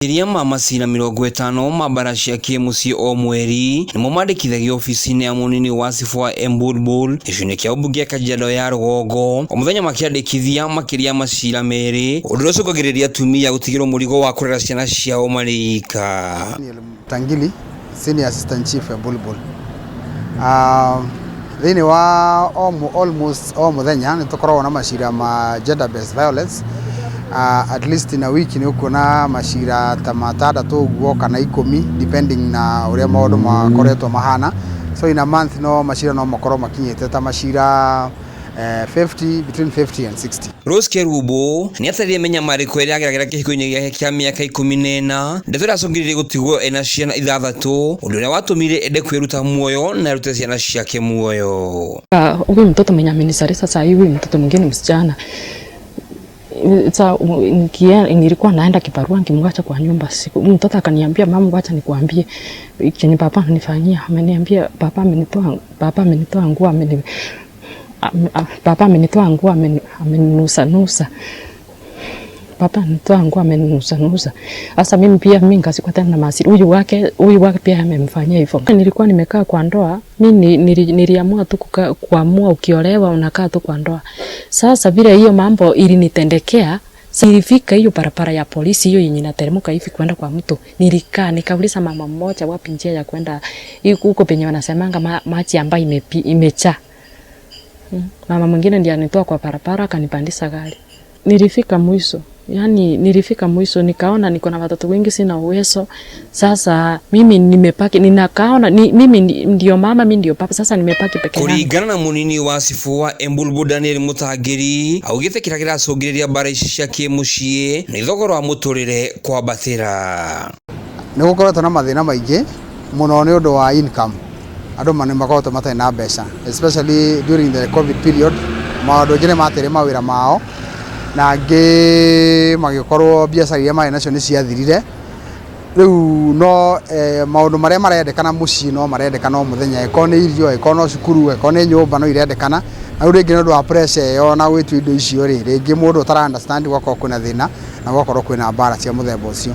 Makĩria ma macira 50 ma mbaara cia kĩmũciĩ o mweri nĩmo mandĩkithagio obici-inĩ ya mũnini wa cibũ wa Embulbul gĩcigo-inĩ kĩa ũmbunge Kajiado ya rũgongo, o mũthenya makĩandĩkithia makĩria ya macira 2, ũndũ ũrĩa ũcũngagĩrĩria atumia gũtigĩrwo mũrigo wa kũrera ciana ciao marĩ ika. Daniel Tangili, Senior Assistant Chief Embulbul. Thĩinĩ wa almost o mũthenya nĩ tũkoragwo na macira ma gender based violence. At least in a week nĩ ũkuona macira ta 6 ũguo kana 10 depending na ũrĩa maũndũ makoretwo mahana. So in a month no macira no makorwo makinyĩte ta macira 50, between 50 and 60. Rose Kerubo nĩ atarĩrie mĩnyamarĩko ĩrĩa ageragĩra kĩhiko-inĩ gĩake kĩa mĩaka 14, ndeto ĩrĩa acũngĩrĩirie gũtigwo ena ciana 6, ũndũ ũrĩa watũmire ende kwĩruta muoyo na arute ciana ciake muoyo. Huyu mtoto mwenye amenizalia sasa hivi, huyu mtoto mwingine msichana. Sasa nilikuwa naenda kibarua nikimwacha kwa nyumba siku. Mtoto akaniambia, "Mama, wacha nikuambie chenye papa ananifanyia." Ameniambia baba amenitoa nguo, baba amenitoa nguo, ameninusa nusa. Baba amenitoa nguo, ameninusa nusa. Sasa mimi pia mimi nikashikwa tena na hasira. Huyu wake pia amemfanyia hivyo. Nilikuwa nimekaa kwa ndoa, mimi niliamua tu kuamua ukiolewa unakaa tu kwa ndoa. Sasa vile hiyo mambo ilinitendekea, nilifika hiyo barabara ya polisi hiyo yenye inateremka hivi kwenda kwa mto. Nilikaa nikauliza mama mmoja wapi njia ya kwenda huko penye wanasemanga maji ambayo imejaa. Mama mwingine ndiye anitoa kwa barabara akanipandisha gari. Nilifika mwisho. Yaani nilifika mwisho nikaona niko na watoto wengi, sina uwezo. Sasa mimi nimepaki ninakaona ni, mimi ndio mama, mimi ndio baba, sasa nimepaki peke yangu. Kũringana na mũnini wa cibũ wa Embulbul Daniel Mũtangĩri, augĩte kĩrĩa kĩracũngĩrĩria mbara ici cia kĩmũciĩ nĩ thogora wa mũtũrĩre kwambatĩra. Nĩ gũkoretwo na mathĩna maingĩ mũno nĩ ũndũ wa income. Andũ nĩ makoretwo matarĩ na mbeca, especially during the COVID period. Maũndũ aingĩ nĩ mateire mawĩra mao na angĩ magĩkorwo biacara iria marĩ nacio nĩ ciathirire. Rĩu no maũndũ marĩa marendekana mũciĩ no marendekana o mũthenya, ĩkorwo nĩ irio, ĩkorwo no cukuru, ĩkorwo nĩ nyũmba, no irendekana. Na rĩu rĩngĩ nĩ ũndũ wa pressure ĩyo na gwĩtio indo icio rĩ, rĩngĩ mũndũ ũtara understand, gũgakorwo kwĩna thĩna na gũgakorwo kwĩna mbara cia mũthemba ũcio.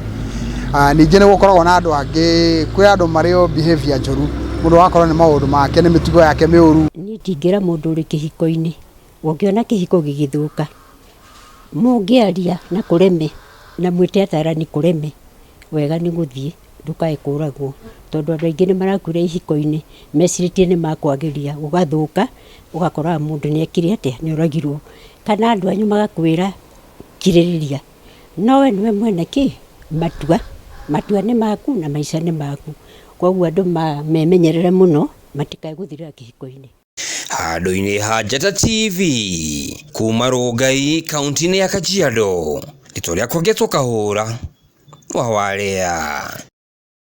Ningĩ nĩ gũkoragwo na andũ angĩ, kwĩ andũ marĩ o behavior njũru, mũndũ agakorwo nĩ maũndũ make, nĩ mĩtugo yake mĩũru. Niĩ ndingĩra mũndũ ũrĩ kĩhiko-inĩ, ũngĩona kĩhiko gĩgĩthũka, mũngĩaria na kũreme na mwĩte atarani kũreme, wega nĩ gũthiĩ ndũkae kũragwo, tondũ andũ aingĩ nĩ marakuĩra ihiko-inĩ mecirĩtie nĩ makwagĩria, gũgathũka, ũgakoraga mũndũ nĩ ekire atĩa, nĩ oragirwo. Kana andũ anyu magakwĩra kirĩrĩria, no we nĩwe mwene kĩ matua, matua nĩ maku na maica nĩ maku. Koguo andũ memenyerere mũno matikae gũthirĩra kĩhiko-inĩ. Handũ-inĩ ha Njata TV kuma Rongai, kaunti-inĩ ya Kajiado, rĩtwa rĩakwa ngetwo Kahũra wa Warea.